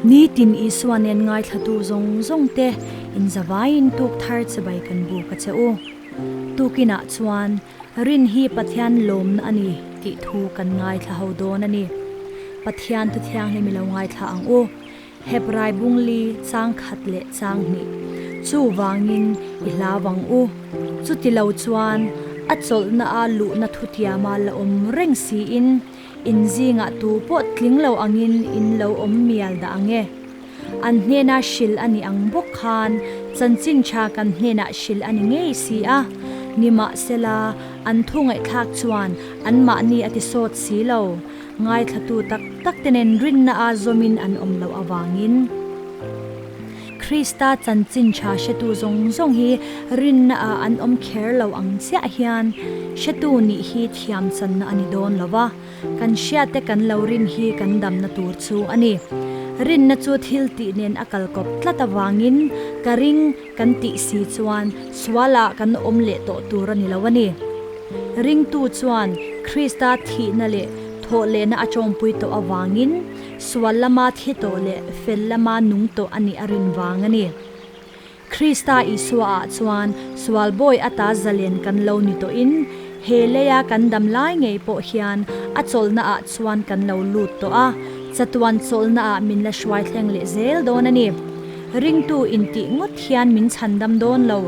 Nitin Isua nen ngaithlatu zawng zawng te inzavaiin tuk thar chibai kan buk a che u. Tukinah chuan Rin hi Pathian lawmna a ni tih thu kan ngaithla ho dawn a ni. Pathian thu thianghlim i lo ngaithla ang u. Hebrai bungli chang khat leh chang hnih chuvangin i hlau ang u. Chuti lo chuan a chawlhna a luhna thutiama la awm reng siin in zingah tu pawh tling lo angin in lo awm mial dah ang e. An hnena hrilh a ni ang bawk khan chanchin tha kan hnenah hrilh a ni ngei si a, nimahsela an thu ngaihthlak chuan anmahni a ti sawt si lo, ngaithlatu tak tak te nen rinna a zawmin an awm loh avangin. Krista chanchin tha hretu zawng zawng hi rinna ah an awm kher lo ang chiah hian hretu nih hi thiam channa a ni dawn lo va. Kan hriate kan lo rin hi kan damna tur chu a ni. Rinna chu thil tih nen a kal kawp tlat avangin ka ring kan tih si chuan sualah kan awm leh tawh tur a ni lo a ni. Ringtu chuan Krista thihna leh thawhlehna a tawngpui tawh avangin sual lama thi tawh leh fel lama nung tawh a nih a rin vang a ni. Krista Isua-ah chuan sual bawi ata zalen kan lo ni tawhin, he leia kan dam lai ngei pawh hian a chawlhnaah chuan kan lo lut tawh a, chatuan chawlhnaah min la hruai thleng leh zel dawn a ni. Ringtu intih ngawt hian min chhandam dawn lo,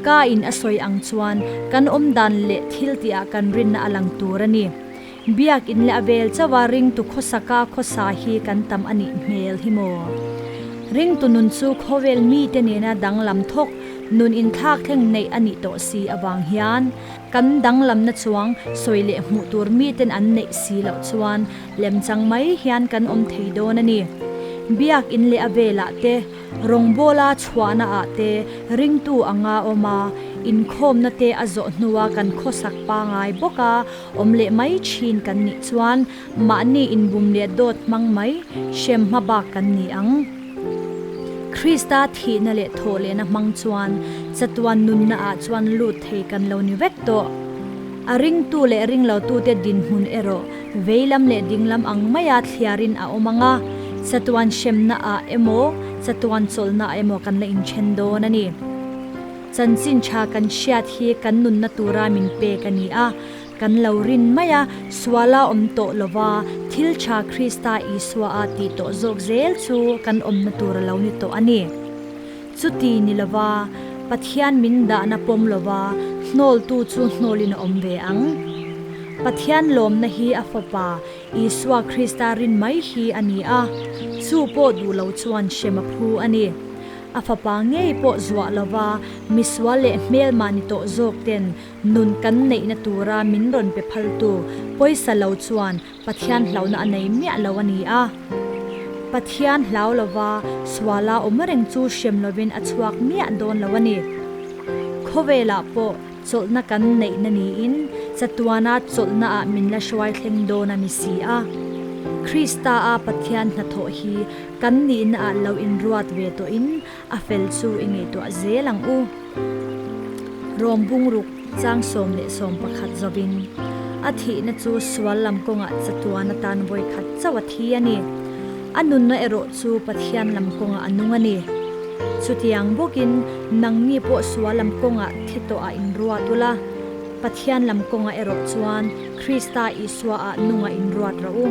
ka in a sawi ang chuan kan awm dan leh thil tihah kan rinna a lang tur a ni. Biak in leh a vel chauha ringtu khawsaka khawsa hi kan tam a nih hmel hi maw? Ringtu nun chu khawvel mite nena danglam thawk nun inthlak thleng neih a nih tawh si avang hian kan danglamna chuang sawi leh hmuh tur miten an neih si loh chuan lemchang mai hian kan awm thei dawn a ni. Biak in leh a velah te Rawngbawla chhuahna ah te ringtu anga awm a, inkhawmna te a zawh hnua kan khawsak pangai bawk a awm leh mai thin kan nih chuan mahni inbum leh dawt hmang mai hrem hma bak kan ni ang. Krista thihna leh thawhlehna hmang chuan chatuan nunna ah chuan lut thei kan lo ni vek tawh. A ringtu leh ringlotute dinhmun erawh veilam leh dinglam ang maia thliarin a awm ang a, chatuan hremna ah emaw, chatuan chawlhna ah emaw kan la inthen dawn a ni. Chanchin tha kan hriat hi kan nunna tura min pek a ni a, kan lo rin mai a, suala awm tawh lova thil tha Krista Isua a tih tawh zawk zel chu kan awmna tur a lo ni tawh a ni. Chuti ni lova, Pathian min dahna pawm lova hnawltu chu hnawlin a awm ve ang. Pathian lawmna hi a Fapa, Isua Krista rin mai hi a ni a, chu pawh duh lo chuan hrem a phu a ni. A Fapa ngei pawh zuah lova misual leh hmelmah ni tawh zawk ten nun kan neihna tura min rawn pe phaltu pawisa lo chuan Pathian hlauhna a nei miah lo a ni a. Pathian hlau lova suala awm reng chu hrem lovin a chhuak miah dawn lo a ni. Khawvelah pawh chawlhna kan neihna niin chatuana chawlhnaah min la hruai thleng dawn a ni si a. Krista-a Pathian hnathawh hi kan nihnaah lo inruat ve tawhin a fel chu i ngaihtuah zel ang u. Rom bungruk chang 11 zawin a thihna chu sual lam kawngah chatuan atan vawi khat chauh a thi a ni. A nunna erawh chu Pathian lam kawngah a nung a ni. Chutiang bawkin nangni pawh sual lam kawngah thi tawh ah inruat ula, Pathian lam kawngah erawh chuan Krista Isua ah nungah inruat rawh u.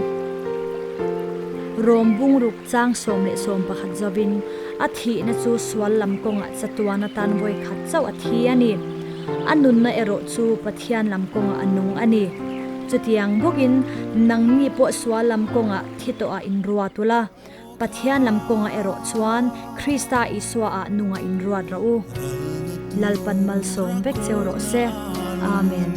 Rom bungruk chang 11 zawin A thihna chu sual lam kawngah chatuan atan vawi khat chauh a thi a ni. A nunna erawh chu Pathian lam kawngah a nung a ni. Chutiang bawkin nangni pawh sual lam kawngah thi tawhah inruat ula, Pathian lam kawngah erawh chuan Krista Isuaah nungah inruat rawh u. Lalpan malsawm vek cheu rawh se. Amen.